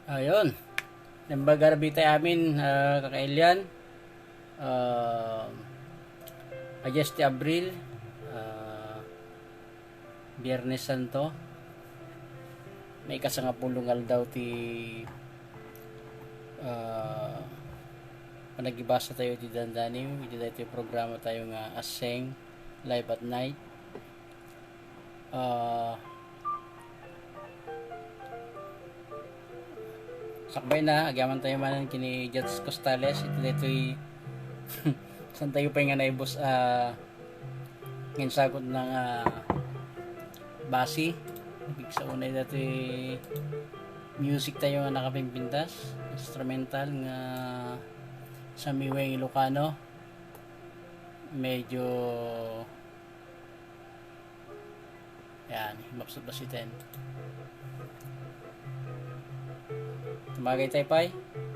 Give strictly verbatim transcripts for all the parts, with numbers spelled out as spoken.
Ayun. Naimbag a rabii tayo amin, ah, kakailian. Ah, adyes ti Abril, ah, Biyernes Santo. Maikasangapulong aldaw ti, ah, panagibasa tayo iti dandaniw. Iti daytoy programa tayo nga Aseng Live at Night. Ah, sakbay na, agyaman tayo manen kini Judge Costales. Iti daytoy, saan tayo pay nga naibus, ah, nga insagut na nga basi. Ibig sa unay daytoy music tayo nga nakapimpintas, instrumental nga samiweng Ilocano. Medyo Yan, mapsut basiten. Tumagay tayo pay.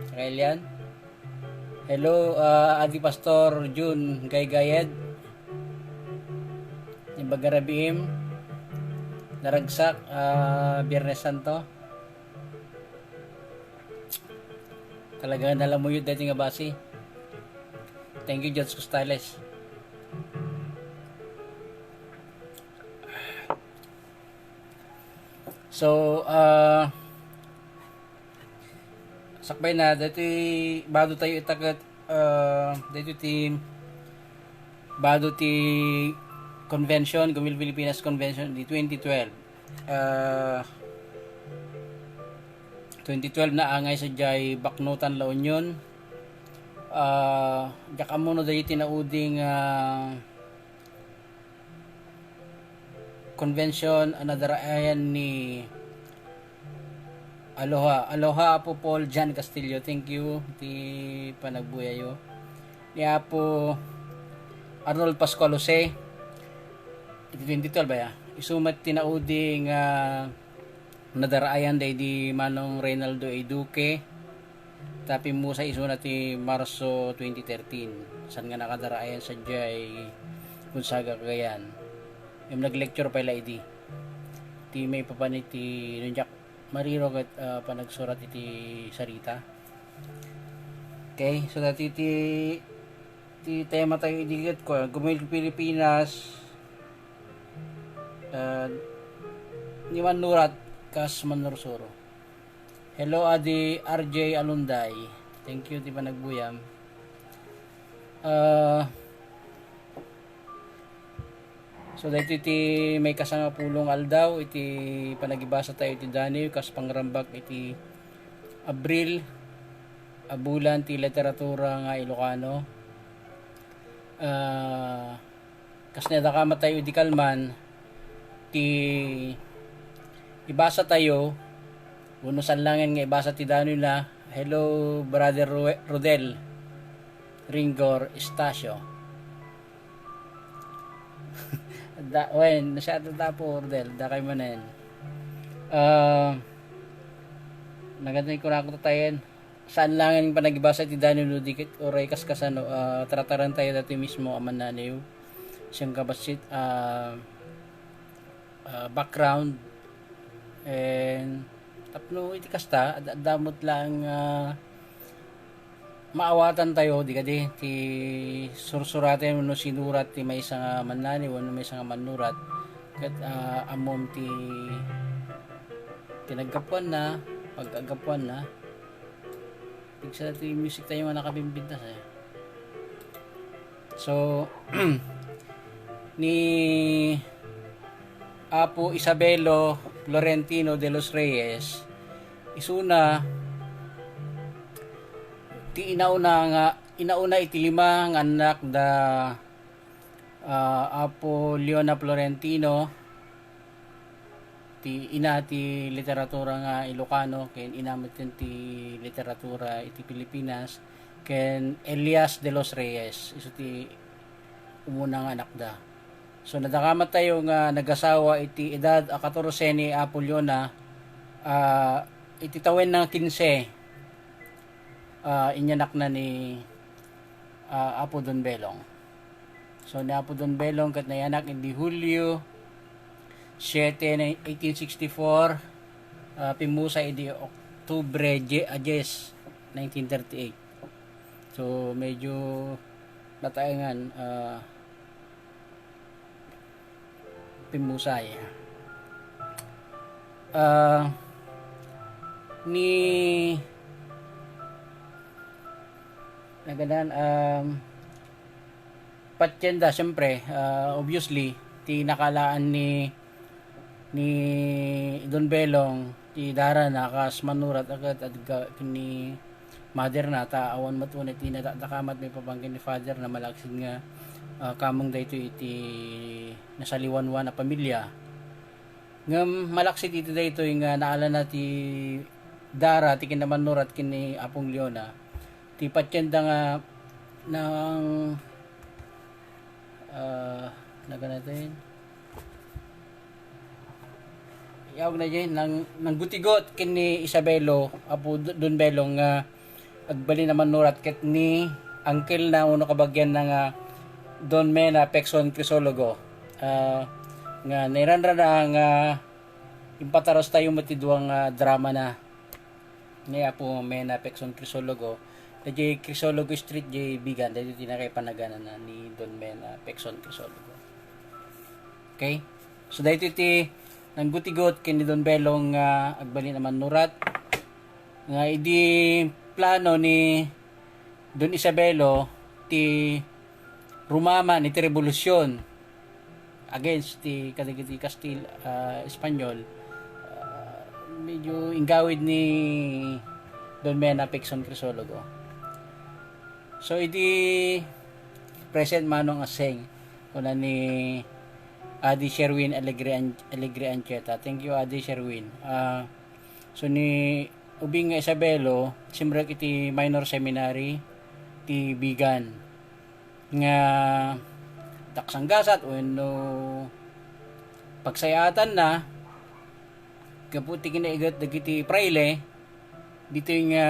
Kakailian. Hello, ah, Adi Pastor Jun Gaygayed. Naimbag a rabiim. Naragsak, ah, Biyernes Santo. Talaga nalamuyod daytoy nga basi. Thank you, Judge Costales. So, ah, sakbay na, daytoy bado tayo itagat, ah, daytoy ti, bado ti convention, Gumil Pilipinas Convention, di twenty twelve. Ah, twenty twelve na angay sadiay Baknotan, La Union. Ah, diak ammo no daytoy ti nauding, ah, convention a nadaraayan ni Aloha. Aloha, Apo Paul John Castillo. Thank you ti panagbuyayo. Ni Apo Arnold Pascual Jose. Iti twenty twelve aya. Isu met ti naudi nga nadaraayan daydi Manong Reynaldo A. Duque. Ta pimmusa isuna ti Marso twenty thirteen. Saan nga nakadaraayan sadiay Gonzaga, Cagayan. Ngem nag-lecture pay la idi. Ti maipapan iti no diak mariro ket, ah, panagsurat iti sarita. Okay, so daytoy ti, ti tema tayo idi ket ko, Gumil Pilipinas, ah, ni mannurat kas mannursuro. Hello, Adi R J Alunday. Thank you ti panagbuyam. Ah, so, daytoy ti maikasangapulong aldaw iti panagibasa tayo iti daniw kas pangrambak iti Abril, a bulan ti literatura nga Ilocano. Ah, Kas nadakamat tayo idi kalman, ti ibasa tayo, wenno saan laengen nga ibasa ti daniw na, "Hello, Brother Rue-, Rodel Ringor Estacio." Da, wen, nasya adda po, Rodel, dakay manen. Ah, nagantay ko na ako tatayen. Saan laengen panagibasa ti daniw no di ket uray kas kasano, ah, tarataran tayo daytoy mismo a mannaniw. Siyan kabassit, ah, ah, background. And tapno iti kasta, ad-, adda met laeng, ah, maawatan tayo, di kadi, ti sursuraten wenno sinurat ti maysa nga mannaniw wenno maysa nga mannurat. Ket, ah, ammom ti kinaggapuanna, pagkaggapuanna. Pigsa ti music tayo nga nakabimbintas, eh. So, ni Apo Isabelo Florentino de los Reyes, isuna ti inauna nga, inauna iti lima nga annak da, ah, Apo Leona Florentino, ti ina ti literatura nga Ilocano, ken ina met ti literatura iti Pilipinas, ken Elias de los Reyes, isu ti umuna nga anakda. So, nadakamat tayo nga nagasawa iti edad a katorse ni Apo Leona, ah, iti tawen nga kinse, ah, inyanakna ni, ah, Apo Don Belong. So, ni Apo Don Belong ket nayanak idi Hulyo siete, eighteen sixty-four, ah, pimmusa idi Ok-, Oktubre je-, a diyes, nineteen thirty-eight. So, medyo nataengan, ah, pimmusay. Ah, ni, nagadan, um, patienda, siyempre, ah, obviously, ti nakalaan ni, ni Don Belong, ti darana kas manurat a ket adda ken ni mother na, ta awan met unay ti nadakdakamat maipapan ken ni father na malaksid nga, ah, kameng daytoy iti nasaliwanwan a pamilia. Ngem malaksid iti daytoy nga naalana ti dara ti kinamanurat ken ni Apong Leona, ti patienda nga nang, ah, nagana tayo. Yaw na dyan, nang, nanggutigot ken ni Isabelo, Apo D-, Don Belong, nga agbalin a manurat ket ni uncle na uno kabagian na nga Don Mena Pekson Crisologo. Ah, nga nairanrana nga impataros tayo met ti dua nga drama na ni Apo Mena Pekson Crisologo. Dayjay Crisologo Street, jay Bigan, daytoy ti nakaipanagana na ni Don Mena Pekson Crisologo. Okay? So, daytoy ti nanggutigot ken ni Don Belong nga agbalin a manurat nga idi plano ni Don Isabelo ti rumaman iti rebolusyon against ti kadagiti Kastil-, ah, Espanyol, ah, medyo inggawid ni Don Mena Pekson Crisologo. So, idi present Manong Aseng, kuna ni Adi Sherwin Alegre An-, Alegre Ancheta. Thank you, Adi Sherwin. Ah, so, ni ubing nga Isabelo, simrek iti minor seminary ti Bigan nga taksanggasat wenno pagsayaatanna gapu ti kinaiget dagiti fraile, ditoy nga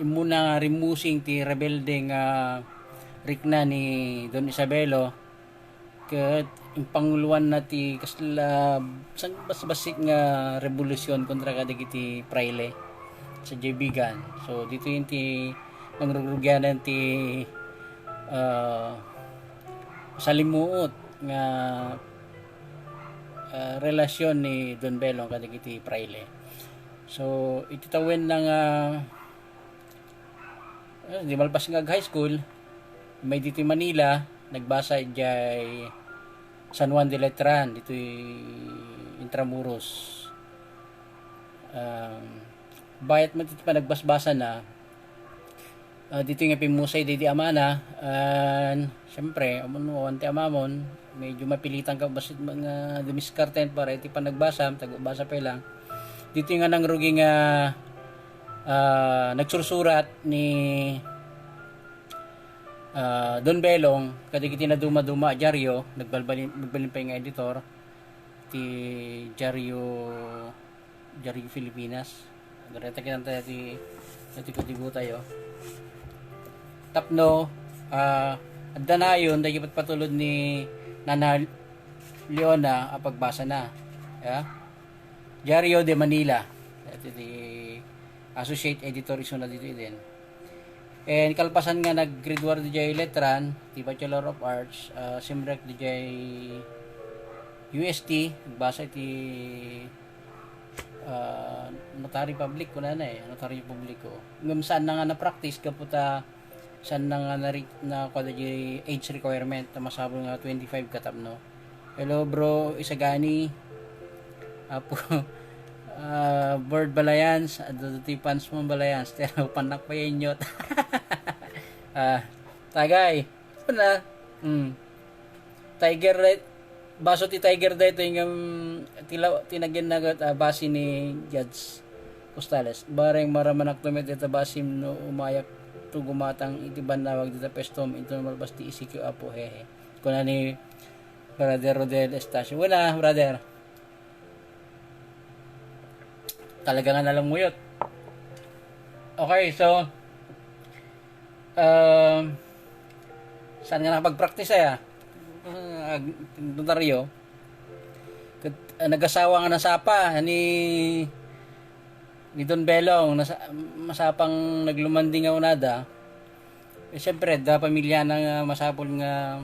immuna nga rimmusing ti rebelde nga rikna ni Don Isabelo, ket impanguluanna ti kasla sang-, basbassit nga rebolusyon kontra kadagiti fraile sa Bigan. So, ditoy ti nangrugrugianan ti, ah, salimuot nga, ah, relasyon ni Don Belong kadagiti fraile. So, iti tawen na nga, ah, di malpas nga ag-high school, may ditoy Manila, nagbasa idiay San Juan de Letran, ditoy Intramuros. Um, bayat met iti panagbasbasa na, ah, ditoy nga pimmusay daydi amana, and siyempre, amun, awan ti amamon, medyo mapilitan ka basit nga dumiskarte para iti panagbasa, tagbasa pa lang. Ditoy nga nangrugi nga, ah, nagsursurat ni, ah, Don Belong, kadagiti naduma-duma a diario, nagbalbalin, nagbalin pay nga editor, ti diario Diario Pilipinas. Gareta kinanta ti, ti kutibo tayo. Tapno, ah, adda nayon, dagiti patpatulod ni Nana Leona a pagbasa na. Ya? Diario de Manila. Iti ti associate editor isuna dito din. And kalpasan nga nag-graduate diay Letran, ti Bachelor of Arts, ah, simrek diay U S T, nagbasa iti ah, notary public kunana eh, notaryo publiko. Ngem saan na nga na-practice gapu ta saan na nga na, na kuwan di age requirement ta masapul nga twenty-five ka tapno. Hello bro, Isagani. Apo, ah, Bird Balayans, adda ti fans mo Balayans, pero panak pa yun yun. Ah, tagay. Una, mm. Tiger, baso ti Tiger daytoy ngem ti la-, ti naginnagat a basi ni Judge Costales. Bareng maramanakto met dita basim no umayak to gumatang iti bannawag dita pwesto, inton malpas ti E C Q apo, hehe. Kuna ni Brother Rodel Estacio. Wala, brother. Talaga nga nalanguyot. Okay, so, um, saan nga nakapag-practice aya? Ah, ag-, notaryo. Ket, ah, nagasawa nga nasapa ni Ni Don Belong, nasa-, masapang naglumandi nga unada, eh, siyempre, da pamilyana nga masapul nga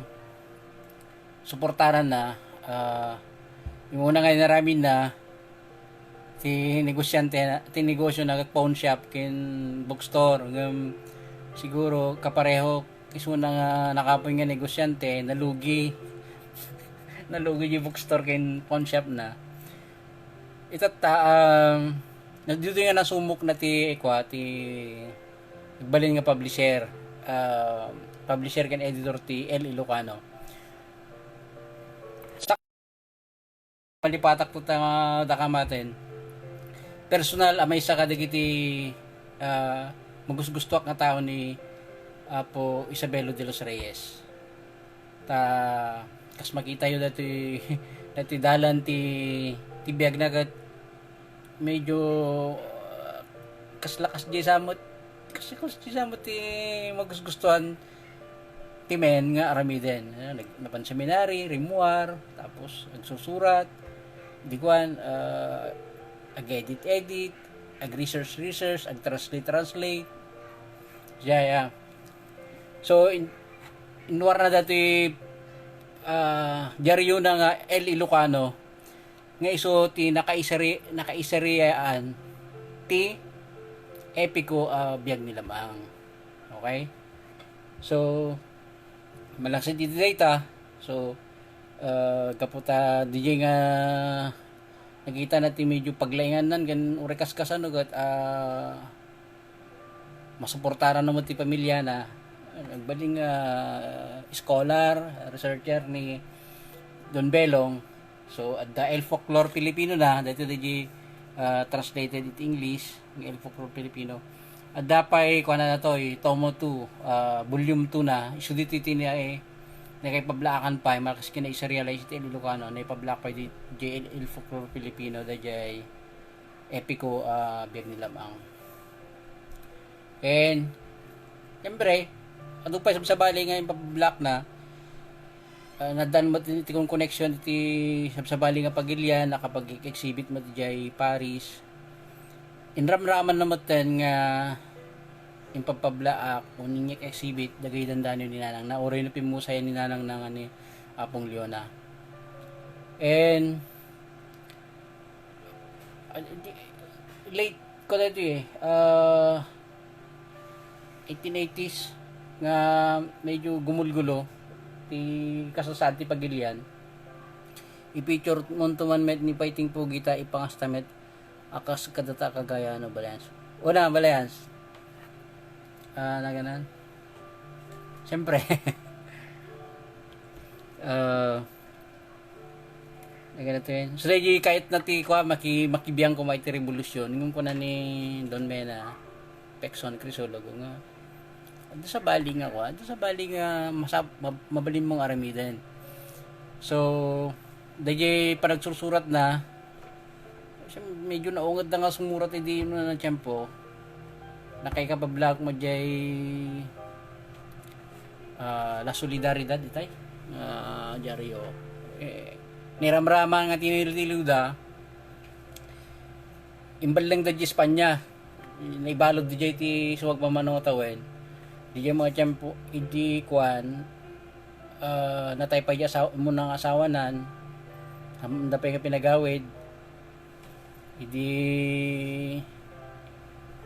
suportaran na, ah, yung una nga inaramid na, ti negosyante na, ti negosyo na pawn shop ken bookstore, ngem siguro kapareho isuna nga nakapoy nga negosyante, nalugi. Nalugi yung bookstore ken pawn shop na. Itatta, um, dito nga nasumok na ti, ikwa, ti nagbalin nga publisher, ah, publisher ken editor ti L Ilocano. Sa palipatak to ta, da kamaten. Personal a maysa kadagiti, ah, magusgustuak nga tao ni Apo Isabelo de los Reyes. Ta, kas makitayo dati, dati dalan ti, ti biagna ket medyo, ah, kas lakas di samot, kas lakas di samot ti magusgustuhan ti men nga aramiden. Ah, nag-, napan seminary, rimmuar, tapos agsusurat, di kuan, ah, ag-edit-edit, ag-research-research, ag-translate-translate. Yeah, yeah. So, in-, inwarna dati, ah, diaryo na nga El Ilocano, nga isu ti nakaisari-, nakaisarian ti epiko a biag ni Lamang. Okay? So, malaksid iti dayta. So, ah, gapu ta diay nga nakita na ti medyo paglainganan ken uray kaskasano ket, ah, masuportaran na met ti pamilyana. Nagbalin nga scholar, researcher ni Don Belong. So, adda El Folklore Filipino na, daytoy di, ah, translated iti English, ng El Folklore Filipino. Adda pay, kuana na to, eh, tomo two, ah, volume two na, isu ditoy ti ni, eh, nakaipablakan pay, malaksid kinaisarian iti El Ilocano, naipablak pay di, di El, El Folklore Filipino, dayjay epiko a biag ni Lamang. Ken, siyempre, adu pay sabsabali nga impablak na, ah, naddan met iti kon connection iti sabsabali nga pagilian, nakapag-exhibit met idiay Paris. Inramraman na metten nga impabpablaak, uning exhibit, dagay dandani ni Nanang na, uray no pimmusayan ni Nanang na nga ni Apong Leona. And, ah, di, late ko na ito eh. Ah, eighteen eighties nga medyo gumulgulo ti kasasaad ti pagilian. I-feature mo to man met ni Fighting Pogi ta ipangasta met a kas kadata kagaya no, Balayans. Una, Balayans. Ah, naganan. Siyempre. Ah, naganan to yun. So, dahil kahit na ti, kwa, maki-, makibiang ko may ti revolusyon, yung kuna ni Don Mena, Pekson Crisologo nga, adu sabali nga, kwa, adu sabali nga masab-, mab-, mabalin mong aramiden. So, dayjay panagsursurat na, siya, medyo naungad na nga sumurat idi no na tiempo. Nakaikapablak mo jay, ah, La Solidaridad itay. Ah, diaryo. Eh, niramraman nga tiniltiliw da, imballeng da di Espanya. Naibalud di jay ti suwag mamano tawen. Di jay mga tiempo, idi kuan, ah, natay pa di asawa, muna nga asawanan, am-, da pa nga pinagawid. Idi,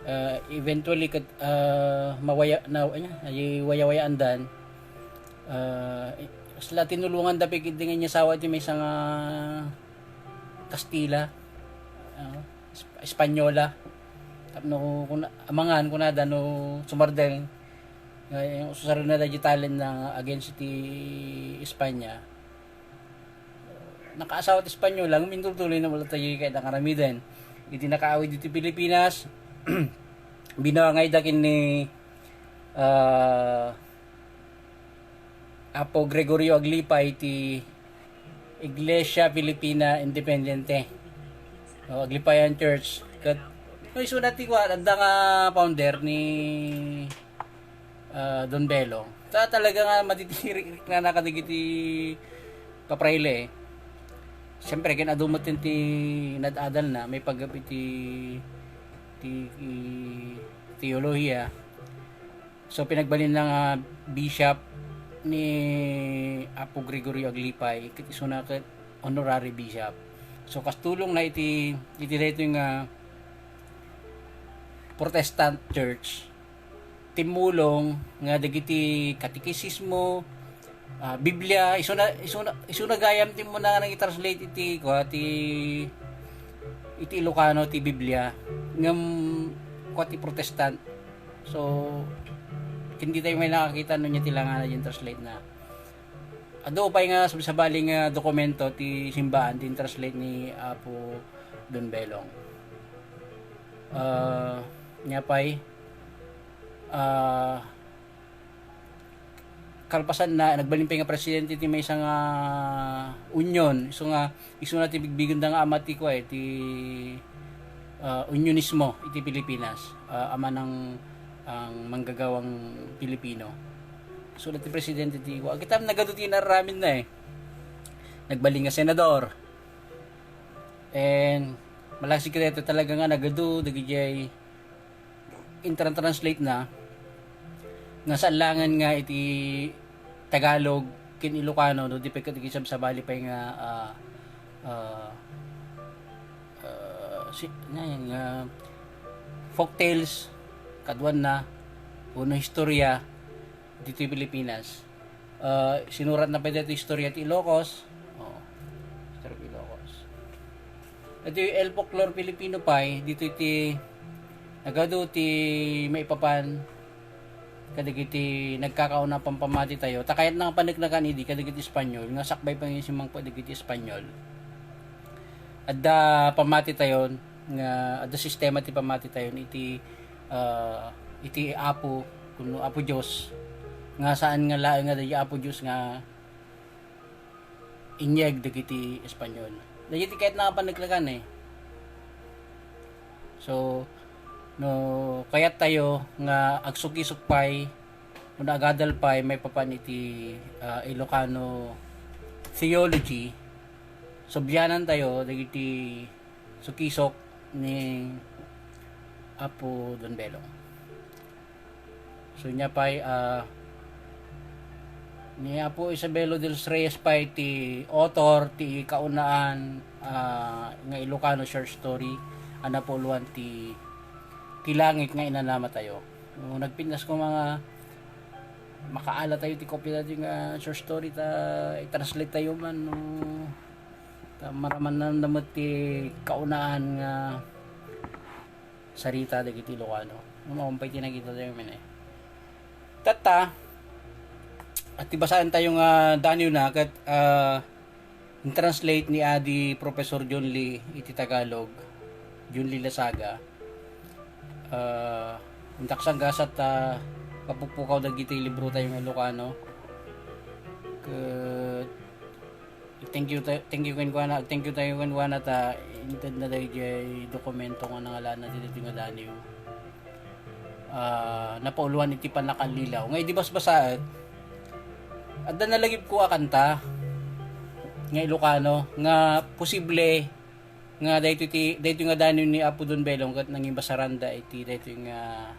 ah, eventually, ket, ah, mawaya, na, anya, ay waya-wayaandan. Ah, sila tinulungan da pay idi nga inyasawa ti maysa nga Kastila, ah, Esp-, Espanyola. Tapno kuna-, amangan kunada no sumardeng, nga ususaren na da di talent na against ti Espanya. Nakaasawa ti Espanyola, ngem intultuloy na met tayo kay dangaramiden. Iti nakaawid iti Pilipinas, binangay da ken ni, ah, Apo Gregorio Aglipay ti Iglesia Filipina Independiente. O, Aglipayan Church. Ket, no, isuna ti kuan, adda nga founder ni, ah, Don Belong. Ta talaga nga matitirik na kadagiti paprayle. Siyempre, ken adu met ti nad-adal na, may pagap iti, ti, i, teolohiya. So, pinagbalinna nga bishop ni Apo Gregorio Aglipay, ket isuna ket honorary bishop. So, kastulongna iti, iti daytoy nga Protestant Church, timmulong nga dagiti katekisismo, ah, Biblia, isuna, isuna, isuna gayam timmuna nga nangitranslate iti, kua, ti, iti Ilocano ti Biblia, ngem, kua, ti Protestant. So, hindi tayo may nakakita no niya ti langana yung translate na. Adu pay nga sabsabali nga dokumento ti simbaan ti translate ni Apo Don Belong. Ah, nia pay, ah, kalpasan na, nagbalin pay nga presidente ti maysa nga union. Isu nga, isuna ti bigbigenda nga ama ti kua, eh, ti, ah, unionismo iti Pilipinas. Ah, ama ng, ang manggagawang Pilipino. So, ti presidente ti kua. Kita nagadu ti inaramin na, eh. Nagbalin nga senador. And, malasi kita ito talaga nga nagadu, dagijay intran-translate na, nga saan langan nga iti Tagalog ken Ilocano, no, di pay ket iti sabsabali pay nga, ah, ah, ah, si, na yan, nga folk tales, kaduan na, uno historia, ditoy Pilipinas. Ah, sinurat na pay dito historia ti Ilocos. Oh, historia ti Ilocos. Iti El Folklore Filipino pay, dito iti nagadu ti maipapan kadagiti nagkakauna pampamati tayo. Ta kayat na nga paneknekan idi kadagiti Espanyol, nga sakbay pay nga simmangpet dagiti Espanyol. Adda pamati tayo, nga adda sistema ti pamati tayo iti, ah, iti Apo, kuno Apo Dios, nga saan nga laeng nga dagiti Apo Dios nga inyeg dagiti Espanyol. Dagiti kayat na paneknekan, eh. So, no kayat tayo nga agsukisok pay, no agadal pay maipapan iti, ah, Ilocano theology, sublianan tayo dagiti sukisok ni Apo Don Belong. So, nia pay, ah, ni Apo Isabelo de los Reyes pay ti author ti kaunaan, ah, nga Ilocano short story a napauluan ti, ti Langit nga Inanamatayo. No, nagpintas ko nga makaala tayo ti kopia dati nga short story ta i-translate tayo man, no, ta maraman na met ti kaunaan nga sarita dagiti Ilocano. Maumpay ti nakita tayo men, eh. Tatta, at ti basaen tayo nga Daniel na, ket, ah, in-translate ni Adi Professor John Lee iti Tagalog, John Lee Lasaga. Ah, intak sanggasat ta mapukpukaw dagiti libro tayo nga Ilocano. Ket thank you ta-, thank you kenkuana, thank you tayo kenkuana ta inted na dayjay dokumento nga nangalanna ti daytoy nga Daniel. Ah, napauluan iti pannakaalilaw. Nga idi basbasaet, adda nalagipko a kanta nga Ilocano nga posible nga daytoy ti, daytoy nga Daniel ni Apo Don Belong ket nangimbasaranda iti daytoy nga,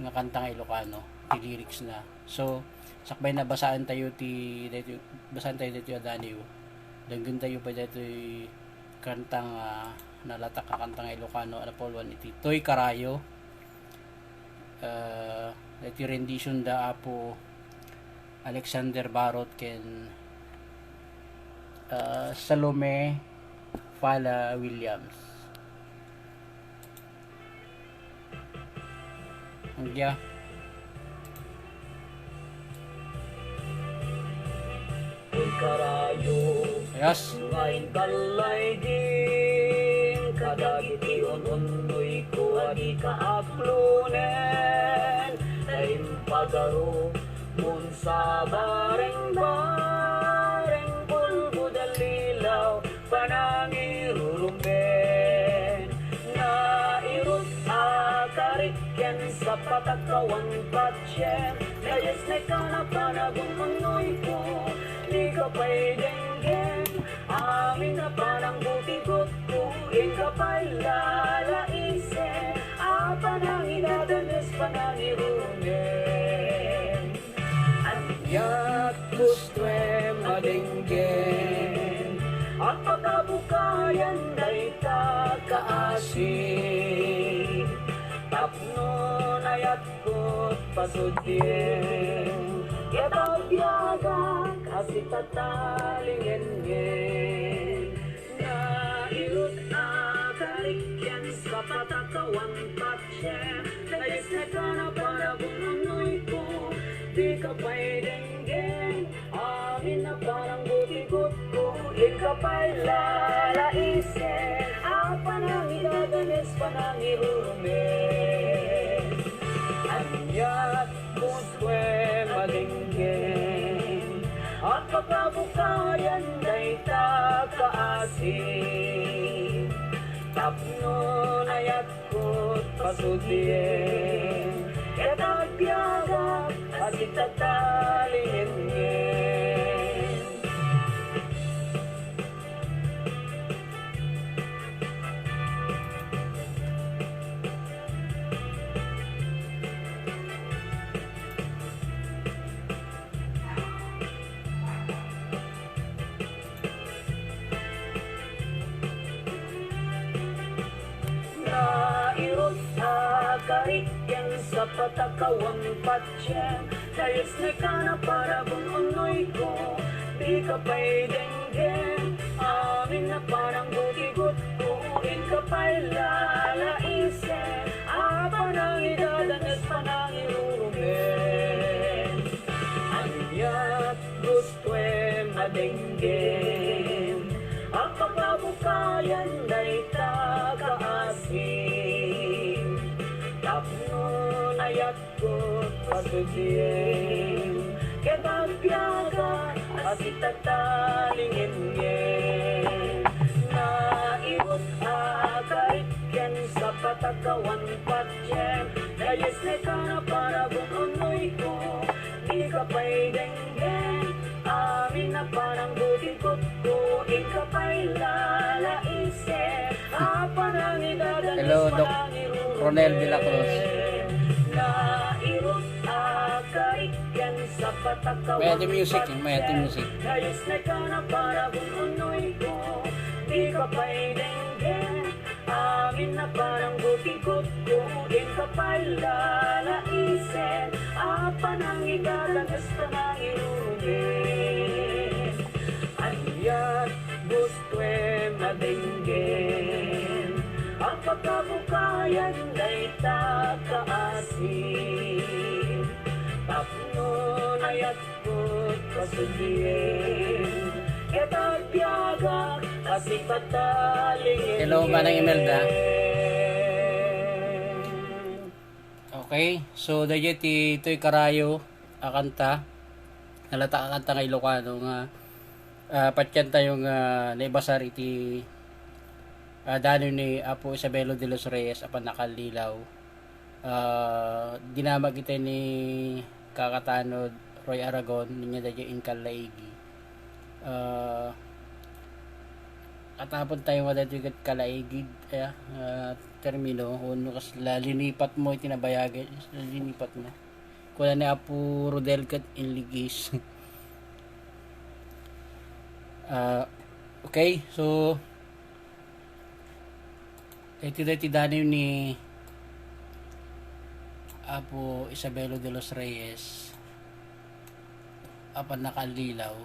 nga kanta nga Ilocano, ti lyrics na. So, sakbay na basaen tayo ti, daytoy, basaen tayo daytoy a Daniel. Denggen tayo pay daytoy kanta nga nalatak a kanta nga Ilocano a napauluan iti Toy Karayo. Ah, iti rendition da Apo Alexander Barot ken, ah, Salome Fala Williams. Ang dia. Karayo. Yes. Nga inkallaydin kadagiti un-unnoyko a di kaaklonen, ta impagarup mon sa bareng-bareng, bulbud a lilaw, panangirurumben, nairut a karik ken sa patakawan patien, kayesnek a napanagun-unnoyko, dika pay denggen, amin a pananggutigot ko, inka pay lalaisen, panangirumen. Aniat gustoem a denggen, a pakabukayan dayta kaasi. Tapno nayat ket pasudien, ket agbiagak a sitatalingenngen. Nairut a karikien, sapatakawan patiem, nayesnek a napanagon unnoyko, dika pay denggen. Amin a pananggutigutko, inka pay lalaisen, a panangidadanes, panangirurumen. Aniat gustoem a denggen, a pakabukayan dayta kaasi. Tapno nayat ket pasudien, ket agbiagak a sitatalingenngen. Nairut a karikien, sapatakawan patiem, nayesnek a napanagon unnoyko, dika pay denggen. Amin a pananggutigutko, inka pay lalaisen, a panangidadanes, panangirurumen. Aniat gustoem a denggen, a pakabukayan dayta kaasi. Tapno nayat ket pasudien, ket agbiagak a sitatalingenngen. Nairut a karikien, sapatakawan patiem, nayesnek a napanagon unnoyko, dika pay denggen. Amin a pananggutigutko, inka pay lalaisen, a panangidadanes, Hello, Doc panangirurumen. Ronel de la Cruz. Nairut a karikien, sapatakawan patiem, may ating music, eh, may ating music. Nayesnek a napanagon unnoyko, dika pay denggen. Amin a pananggutigutko, inka pay lalaisen, a panangidadanes, panangirurumen. Aniat gustoem a denggen, a pakabukayan dayta kaasi. Tapno nayat ket pasudien, ket agbiagak a sitatalingenngen. Hello, Manang Imelda. Okay, so daydiay ti Toy Karayo a kanta. Nalata a kanta nga Ilocano nga, ah, patientayo nga naibasar iti, ah, daniw ni Apo Isabelo de los Reyes a Pannakaalilaw. Ah, dinamag iti ni kakatanod Roy Aragon, niya daydiay inkalaigi. Ah, atapen tayo nga daytoy ket kalaigi, eh, ah, termino, wenno kasla linipat mo iti nabayag, linipat mo. Kuna ni Apo Rodel ket inligis. Ah, okay, so, Iti daytoy daniw ni Apo Isabelo de los Reyes a Pannakaalilaw.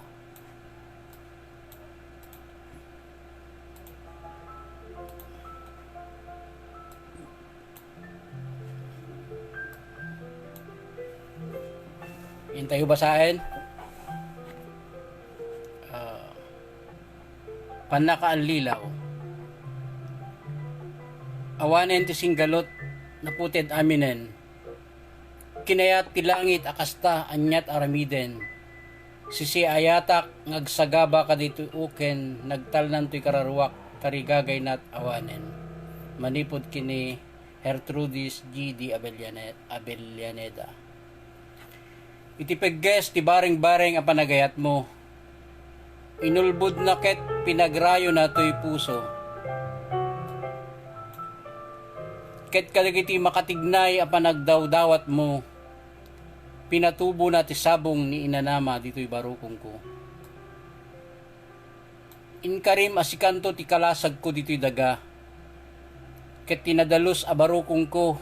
Intayo basaen. Ah, Pannakaalilaw. Awanen ti singgalut, naputed aminen. Kinayat ti langit a kasta, aniat aramiden. Sisiayatak nga agsagaba kaditoy uken, nagtalnan toy kararuak, tarigagaynat awanen. Manipud ken ni Gertrudis G. de Avellane-, Avellaneda. Iti pegges ti bareng-bareng a panagayatmo, inulbodna ket pinagrayona toy puso. Ket kadagiti makatignay a panagdawdawatmo, pinatubona ti sabong ni inanama ditoy barukongko. Inkarim a sikanto ti kalasagko ditoy daga, ket ti nadalus a barukongko,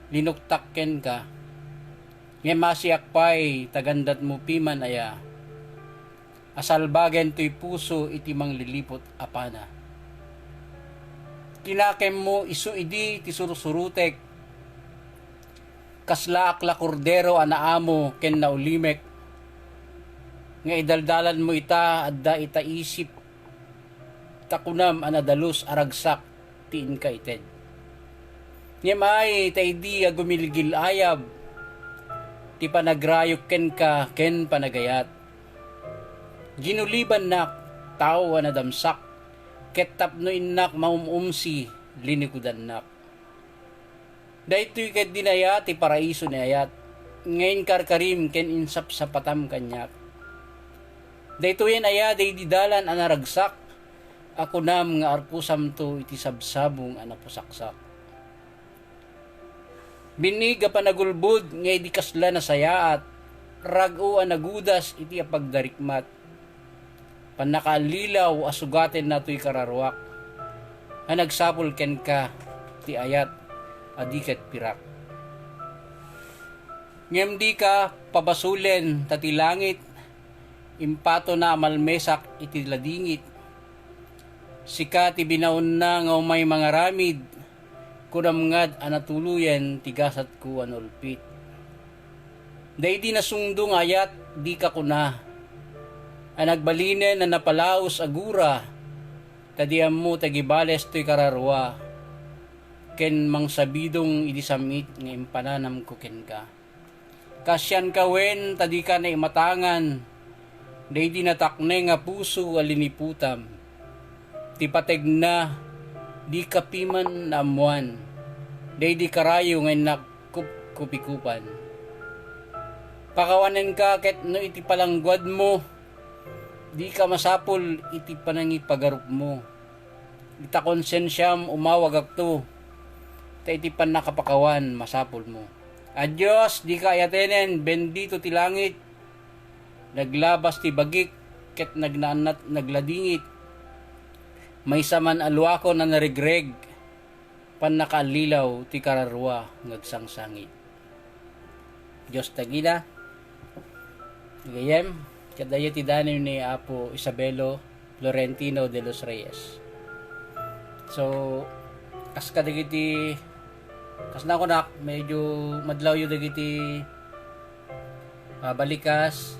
linuktak kenka. Ngem asiak pay, ta gandatmo piman aya a salbagen toy puso iti mangliliput a pana. Tinakemmo isu idi ti sursurutek, kaslaak la kordero a naamo ken naulimek, nga idaldalanmo ita adda ita isip, ta kunam a nadalus a ragsak ti inkaited. Ngem ay, ta idi a gumilgil-ayab ti panagrayok kenka ken panagayat, ginulibannak, tao a nadamsak, ket tapno innak maum-umsi, linikudannak. Daytoy ketdin aya ti paraiso ni ayat, nga inkarkarim ken insapsapatam kaniak. Daytoyen aya daydi dalan a naragsak, a kunam nga arpusamto iti sabsabong a napusaksak. Binig a panagulbod nga idi kasla nasayaat, rag-o a nagudas iti apagdarikmat. Pannakaallilaw a sugatenna toy kararuak, a nagsapul kenka ti ayat a di ket pirak. Ngem dika pabasolen, ta ti langit, impatona a malmesak iti ladingit. Sika ti binaonna nga umay mangaramid, kunam ngad a natuloyen ti gasatko a naulpit. Daydi nasungdo nga ayat, dika kuna, a nagbalinen a napalaus a gura, ta di ammo ta gibales toy kararua, ken mangsabidong idi sam-it nga impananamko kenka. Kaasianka wen ta dika naimatangan, daydi natakneng a puso a liniputam. Ti pategna, dika piman naammoan, daydi karayo nga innak kupkupikupan. Pakawanenka ket no iti palangguadmo, dika masapul iti panangipagarupmo. Ita konsensiam, umawagakto, ta iti pannakapakawan, masapulmo. A Dios, dika ayatenen, bendito ti langit. Naglabas ti bagik, ket nagnaannat nagladingit. Maysa man a luakon a naregreg, pannakaallilaw ti kararua nga agsangsangit. Dios dagita. Gayyem, kadaydi ti daniw ni Apo Isabelo Florentino de los Reyes. So, kas kadagiti, kas nakunak, medyo madlawyo dagiti, ah, balikas,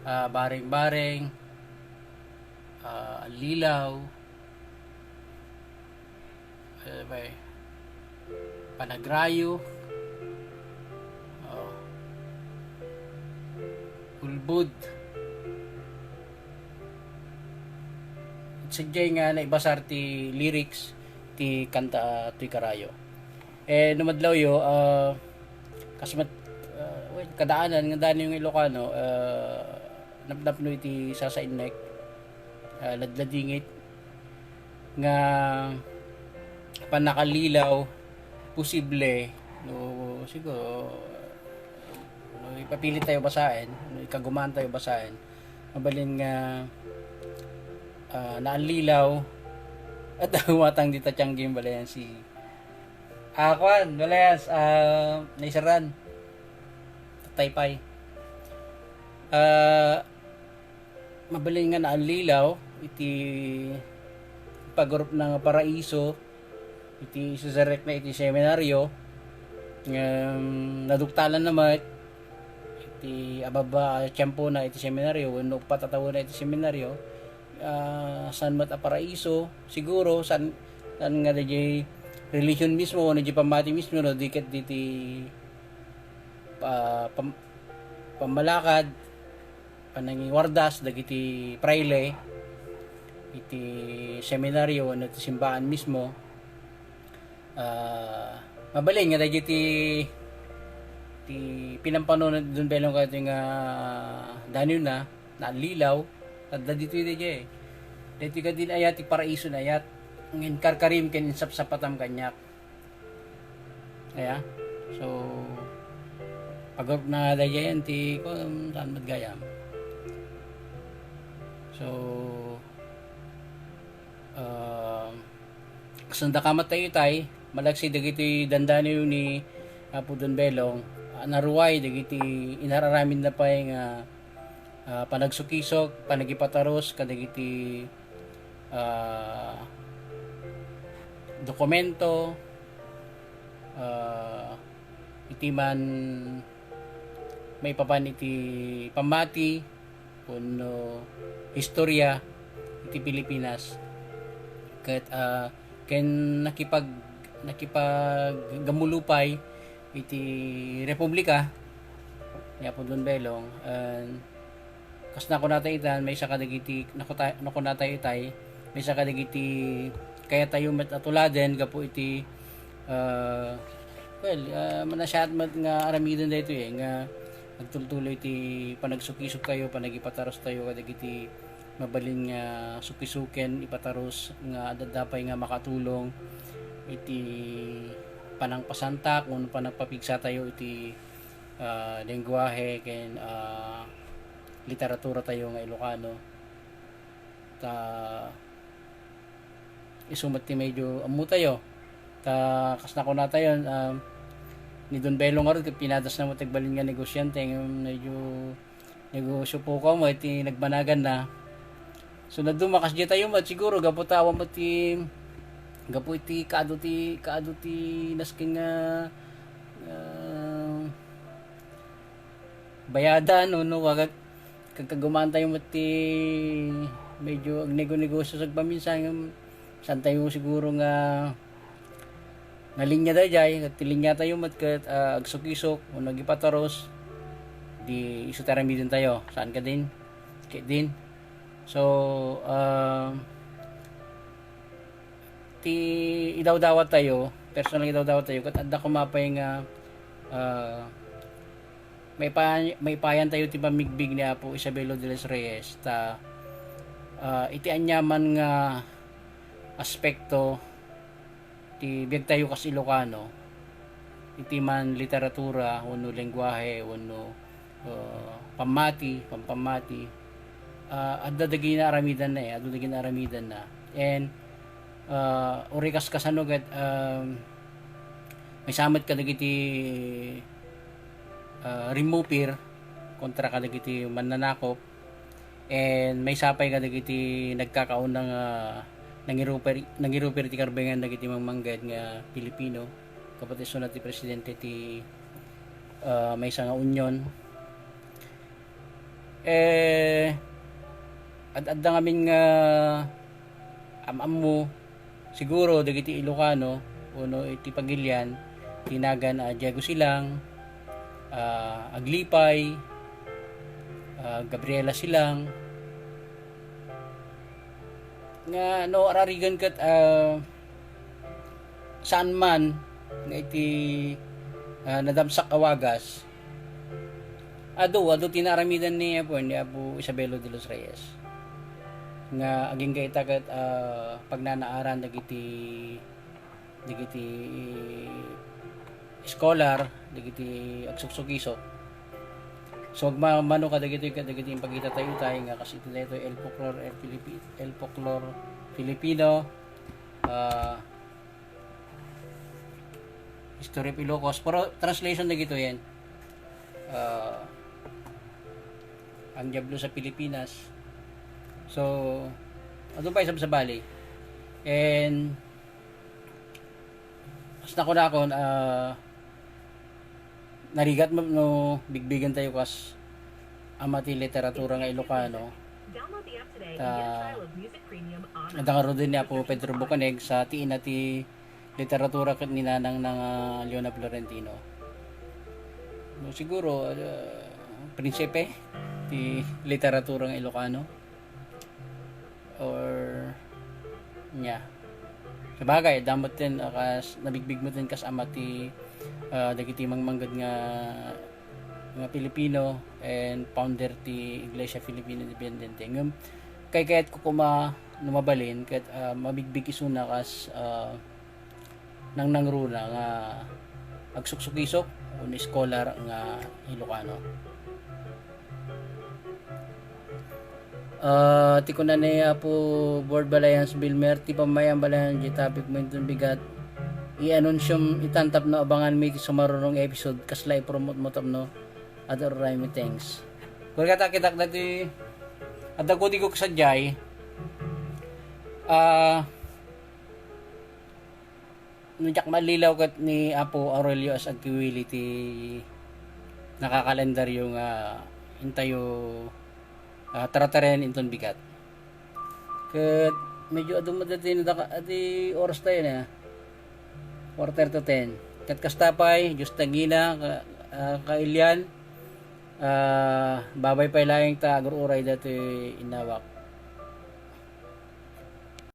ah, bareng-bareng, ah, allilaw, ano ba eh? Panagrayo. Oh. Ulbod. Sadiay nga naibasar ti lyrics ti kanta, ah, toy karayo. Eh, no madlawyo, ah, kas met, ah, well, kadaanan nga daniw nga Ilocano, ah, napnapno iti sasainnek, ah, ladladingit, nga pannakalilaw, posible, no, siguro, no, ipapilit tayo basaen, no, ikagumaan tayo basaen, mabalin nga, ah, naallilaw, at umatang dita Tiangging Balayan si, ah, kuan, Balayan, ah, naisaran. Tatay pay. Ah, mabalin nga naallilaw iti pagurupna nga paraiso, iti isuserekna iti seminaryo, ngem naduktalan na met iti ababa a tiempona iti seminaryo wenno uppat a taona iti seminaryo, ah, saan met a paraiso, siguro, saan, saan nga daydiay relihion mismo wenno daydiay pammati mismo, no, di ket diti, ah, pam-, pammalakad, panangiwardas dagiti fraile iti seminaryo wenno iti simbaan mismo. Ah, mabalin nga dagiti ti pinampano ni Don Belong kadagiti nga daniwna, naallilaw, adda ditoy daydiay. Daytoy kadin ayat ti paraiso nga ayat, nga inkarkarim ken insapsapatam kaniak. Kaya, so, pagurupna nga daydiay ti, kung saan met gayam. So, um, kasanda ka met tayo tay, malagsi dagiti dandaniw ni Apo Don Belong, ah, naruay dagiti inararamidna pay nga, ah, panagsukisok, panagipatarus kadagiti, ah, dokumento, ah, iti man maipapan iti pammati wenno historia iti Pilipinas. Ket, ah, ken nakipag-, nakipaggamulupay iti Republika ni Apo Don Belong, and kas nakunatayo itan, maysa kadagiti, nakuta-, nakunatayo itay, maysa kadagiti kayatayo met a tuladen gapu iti, ah, well, ah, manasaat met nga aramiden daytoy, eh, nga agtultuloy ti panagsukisok tayo, panagipatarustayo kadagiti mabalin nga sukisuken, ipatarus nga adda pay nga makatulong iti panangpasantak wenno panagpapigsatayo iti, ah, lengguahe ken, ah, literatura tayo nga Ilocano. Ta isu met ti medyo ammo tayo. Ta kas nakuna tayo, um, ni Don Belo ngarud, ket pinadasna met agbalin nga negosyante, ngem medyo negosyo pukaw met ti nagbanaganna. So, naduma kasdiay tayo met, siguro, gapu ta awan met ti, gapu iti kaadu ti, kaadu ti nasken nga, ah, bayadan, no, no, wagat, kagkagumaan tayo met ti medyo agnego-negosyo sa agpaminsan, ngem saan tayo siguro nga nalinya daydiay, ket ti linya tayo met ket, ah, agsukisok wenno agipataros, di isu ti aramiden tayo. Saan ka din? Ket din. So, ah, ti idawdawat tayo, personal idawdawat tayo, ket adda koma pay nga, ah, maipa-, maipayan tayo ti pammigbig ni Apo Isabelo de los Reyes, ta, ah, iti aniaman nga aspekto ti biag tayo kas Ilocano, iti man literatura wenno lengguahe wenno, uh, pammati, pampammati, ah, adda dagiti naaramidanna, eh, adda dagiti naaramidanna. And, ah, uray kas kasano ket, um, maysa met kadagiti, ah, rimmupir kontra kadagiti mannanakop. And maysa pay kadagiti nagkakauna nga nangiruper, nangiruper ti karbengan dagiti mangmangged nga Pilipino. Kapatid, isuna ti presidente ti, ah, maysa nga union. Eh, ad-, adda ngamin nga am-ammo, siguro, dagiti Ilocano, wenno iti pagilian, ti nagan a Diego Silang, ah, Aglipay, ah, Gabriela Silang, nga no ararigan ket, ah, saan man nga iti, ah, nadamsak a wagas, adu, adu ti naaramidan ni Apo, ni Apo Isabelo de los Reyes. Nga agingga ita ket, ah, pagnanaaran dagiti, dagiti scholar, dagiti agsuksukisok. So, agma-, mano kadagitoy, kadagiti impakita tayo tay nga kas iti daytoy El Folklore, El Filipi-, El Folklore Filipino, ah, History of Ilocos. Pero translation na gito yan. Ah, Ang Diablo sa Pilipinas. So, adu pay sabsabali. And, as nakunakon, ah, narigat mo no bigbigan tayo kas ama ti literatura nga Ilocano. Ta, adda ngaruden ni Apo Pedro Bocaneg sa tiin na ti literatura ket ni nanang na nga Leona Florentino. No, siguro, ah, prinsipe ti literatura nga Ilocano. Or, nya. Sabagay, adda met din, ah, kas, nabigbig met din kas ama ti, ah, dagiti mangmangged nga, nga Pilipino and founder ti Iglesia Filipina Independiente. Ngem, kaykayatko koma no mabalin, ket, ah, mabigbig isuna kas, ah, nangnangruna nga agsuksukisok, wenno scholar nga Ilocano. Ah, ti kuna ni Apo Board Balayan Bilmer, ti pammayam balayan di topic mo inton bigat, i-anunsyo itan tapno abangan mi ti sumarunong episode, kasla i-promote mo tapno adda uray mi thanks. Kung kata kitak dati, adda ko di ko kasadiay, ah, no diak mallilaw ket ni Apo Aurelio as agkiwili ti nakakalendaryo nga intayo, ah, tarataren inton bigat. Ket medyo adu met dati nadaka-, adi oras tayo na. Quarter to ten. Ket kasta pay, Diyos tangina, ka-, ah, kailian, ah, babay pay laeng ta agur-uray dati inawak.